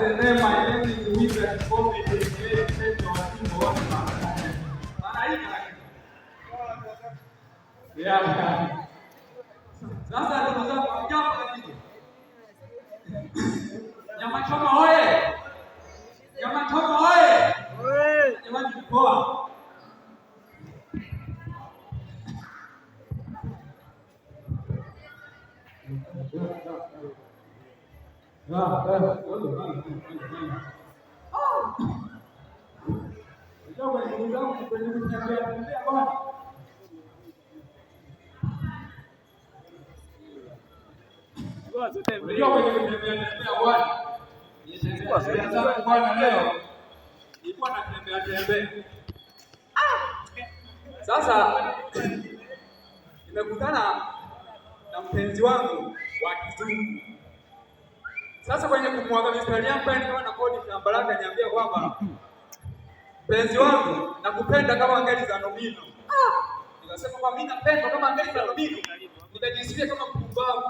the name, my name is Wizard Comedy, Yeah. Sasa ndugu zangu, hamjambo lakini. Nyama choma oye! Nyama choma oye! Jamani poa. Ndugu zangu kwenye kutembea tembea bwana. Unajua kwenye kutembea tembea bwana. Nitembea zangu bwana leo. Nilikuwa natembea tembea. Sasa nimekutana na mpenzi wangu wa kizungu. Sasa kwenye kumwaga mistari yangu pale nikawa na kodi shamba lake niambia kwamba mpenzi wangu nakupenda kama ngeli za nomino. Nikasema kwa mimi napendwa kama ngeli za nomino. Nikajisikia kama mpumbavu.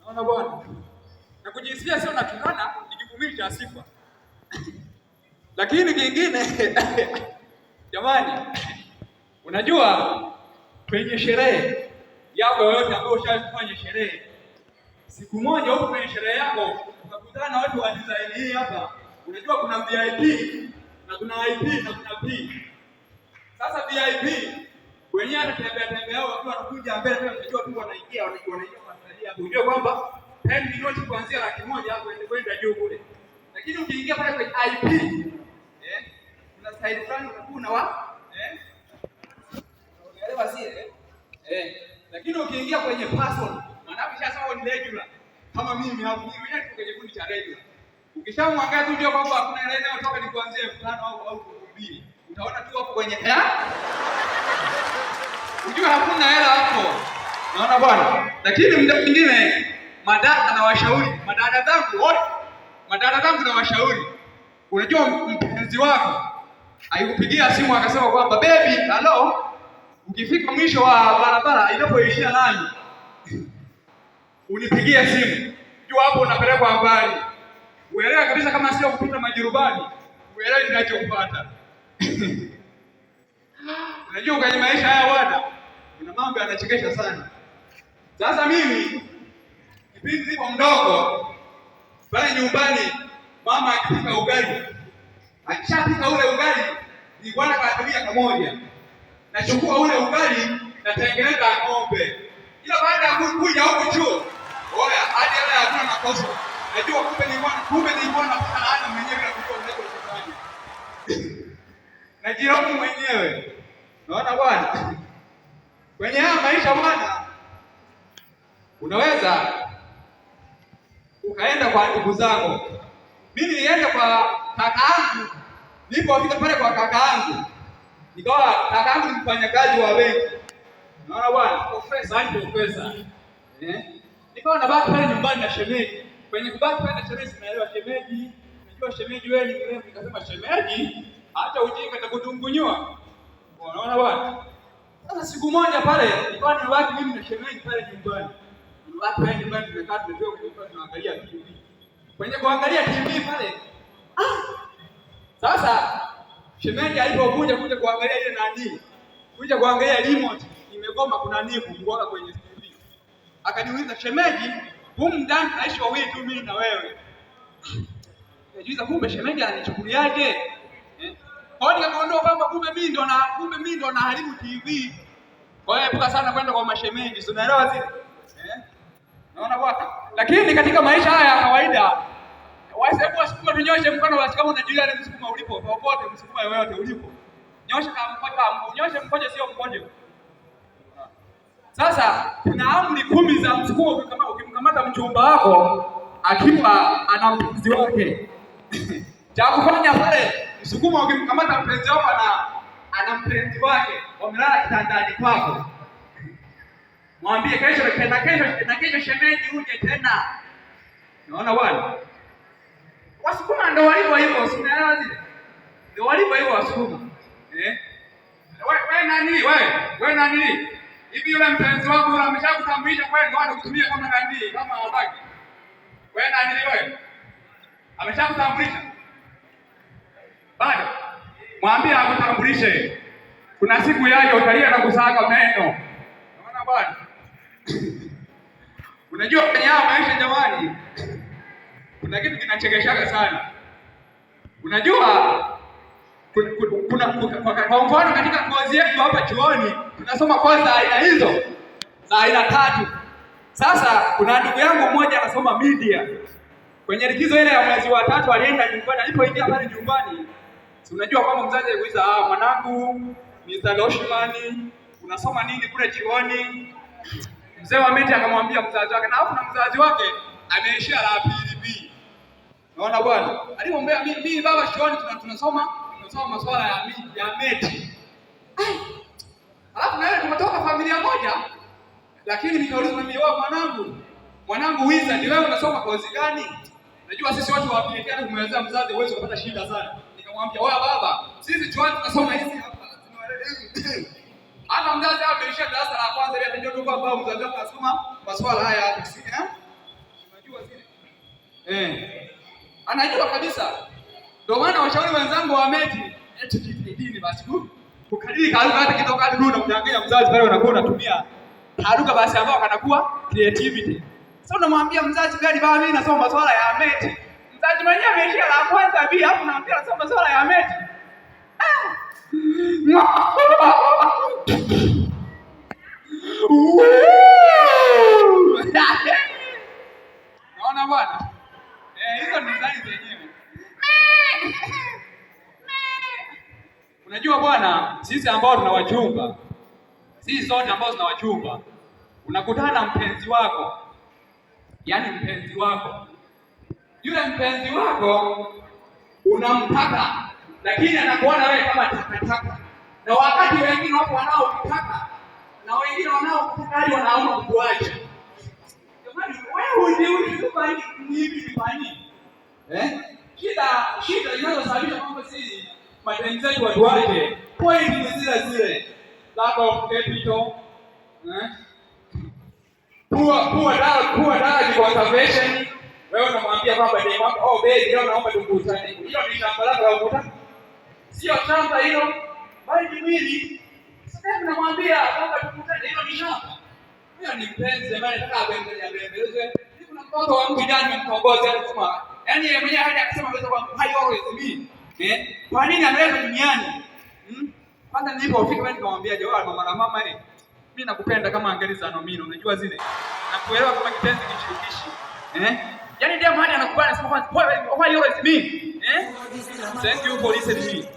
Naona bwana. Na kujisikia sio natukana, ni kivumili cha sifa. Lakini kingine jamani, unajua kwenye sherehe yako yoyote ambayo ushafanya sherehe, siku moja huko kwenye sherehe yako ukakutana na watu wa design hii hapa. Unajua kuna VIP na kuna IP na kuna P. Sasa VIP wenyewe anatembea tembea wao wakiwa wanakuja mbele pale, unajua tu wanaingia wanaingia kwa staili hapo, unajua kwamba 10 milioni kuanzia 100,000 hapo kwenda juu kule. Lakini ukiingia pale kwenye IP kuna style fulani utakuwa na wa unaelewa si Lakini ukiingia kwenye person, maana yake sasa ni regular. Kama mimi hapo mimi mwenyewe niko kwenye kundi cha regular. Ukishamwangalia tu ndio kwamba hakuna hela inayotoka ni kuanzia 5,000 au 2,000. Utaona tu hapo kwenye Unajua hakuna hela hapo. Naona bwana. Lakini muda mwingine madada na washauri, madada zangu wote, madada zangu na washauri. Unajua mpenzi wako alikupigia simu akasema kwamba baby, hello, ukifika mwisho wa barabara inapoishia lami unipigie simu. Jua hapo unapelekwa mbali. Uelewe kabisa kama sio kupita majirubani, uelewe kinachokupata. Unajua kwenye maisha haya bwana, kuna mambo yanachekesha sana. Sasa mimi kipindi niko mdogo pale nyumbani, mama akipika ugali, akishapika ule ugali nilikuwa nakatumia kamoja, nachukua ule ugali natengeneza ng'ombe. Ila baada ya kuja huku chuo, oya, hadi hela hakuna makosa. Najua kumbe nilikuwa napata laana mwenyewe bila kujua ninachofanya. Najilaumu mwenyewe. Naona bwana. Kwenye haya maisha bwana, unaweza ukaenda kwa ndugu zako. Mimi nilienda kwa kaka yangu, nilipofika pale kwa kaka yangu, nikawa kaka yangu ni mfanyakazi wa benki. Unaona bwana, profesa, ni profesa. Nikawa nabaki pale nyumbani na shemeji. Kwenye kubaki pale na shemeji, sinaelewa shemeji. Unajua shemeji wewe ni mrefu, nikasema shemeji, hata ujinga nitakudungunyua. Unaona bwana? Sasa siku moja pale nikawa nimebaki mimi na shemeji pale nyumbani. Nimebaki pale nyumbani tumekaa tumetoka kutoka tunaangalia TV. Kwenye kuangalia TV pale, sasa shemeji alipokuja kuja kuangalia ile nani, kuja kuangalia remote imegoma kuna nini kumgonga kwenye TV. Akaniuliza shemeji, humu ndani tunaishi wawili tu mimi na wewe. Nikajiuliza kumbe shemeji ananichukuliaje? Kwa hiyo nikagundua kwamba kumbe mimi ndo naharibu TV. Kwa hiyo epuka sana kwenda kwa mashemeji, si unaelewa zile? Naona bwana. Lakini katika maisha haya ya kawaida, hebu Wasukuma tunyoshe mkono basi kama unajua ni Msukuma ulipo, popote Msukuma yoyote ulipo. Nyosha kama mkono, nyosha mkono sio mkono. Sasa kuna amri 10 za Msukuma ukimkamata mchumba wako akiwa ana mpenzi wake. Cha kufanya pale Msukuma ukimkamata mpenzi wako ana mpenzi wake, wamelala kitandani kwako. Mwambie kesho tena, kesho na kesho shemeji uje tena. Unaona bwana? Wasukuma ndio walivyo hivyo, si unaelewa zile? Ndio walivyo hivyo Wasukuma. Wewe nani? Wewe nani? Hivi yule mpenzi wako yule ameshakutambulisha kwenu, ndio anakutumia kama nani? Kama wabaki. Wewe nani wewe? Ameshakutambulisha? Bado. Mwambie akutambulishe. Kuna siku yaje utalia na kusaga meno. Unaona bwana? Unajua kwenye haya maisha jamani, kuna kitu kinachekeshaga sana. Unajua kuna kwa mfano katika kozi yetu hapa chuoni tunasoma kozi za aina hizo za aina tatu. Sasa kuna ndugu yangu mmoja anasoma media. Kwenye likizo ile ya mwezi wa tatu alienda nyumbani, alipoingia pale nyumbani, si unajua kwamba mzazi alikuuliza, ah, mwanangu Mr. Loshman, unasoma nini kule chuoni? Mzee wa meti akamwambia mzazi wake, na hapo na mzazi wake ameishia la pili B. Unaona bwana? Alimwambia mimi baba chuoni tunasoma masuala ya meti. Alafu na yeye tumetoka familia moja. Lakini nikauliza mimi, wewe mwanangu Wizard, wewe unasoma kozi gani? Najua sisi watu wa PhD hata kumwelezea mzazi huwezi kupata shida sana. Nikamwambia, wewe baba, sisi chuoni tunasoma hizi hapa. Hata mzazi hapo ameishia darasa la kwanza ile atajua tu kwamba mzazi wake anasoma masuala haya hapa, si eh? Unajua zile. Anajua kabisa. Ndio maana washauri wenzangu wa meti, eti jitahidini basi kukadiri karuka hata kidogo hadi unamdanganya mzazi pale unakuwa unatumia taruka basi ambao kanakuwa creativity. Sasa unamwambia mzazi gani baba mimi nasoma masuala ya meti. Mzazi mwenyewe ameishia la kwanza bi hapo unamwambia nasoma masuala ya meti. Naona bwana? Hizo ni design zenyewe. Unajua bwana, sisi ambao tuna wachumba, sisi zote ambao tuna wachumba, unakutana na mpenzi wako, yaani mpenzi wako yule mpenzi wako unamtaka, lakini anakuona wewe kama takataka, na wakati wengine wapo wanaokutaka na wengine wanaokutaka hadi wanaamua kukuacha. Jamani, wewe hujiulizi hivi ni kwa nini? Shida inayosababisha kwamba sisi madeni zetu watu wake point ni zile zile, lack of capital, poor diet conservation. Wewe unamwambia kwamba ni mambo, oh baby, leo naomba tukutane. Hilo ni shamba lako la ukuta, sio shamba hilo, bali ni mwili. Sasa unamwambia kwamba tukutane, hilo ni shamba. Huyo ni mpenzi ambaye anataka abembelezwe. Kuna mtoto wa mtu jana nimemtongoza, alisema, yaani yeye mwenyewe hadi akasema anaweza kwamba hai always me. Kwa nini ameletwa duniani? Kwanza nilipofika mimi nikamwambia, je, wewe mama na mama mimi nakupenda kama Angeliza Nomino, unajua zile. Nakuelewa kama kipenzi kishirikishi. Yaani ndio maana anakubali anasema kwanza why always me? Thank you for listening me.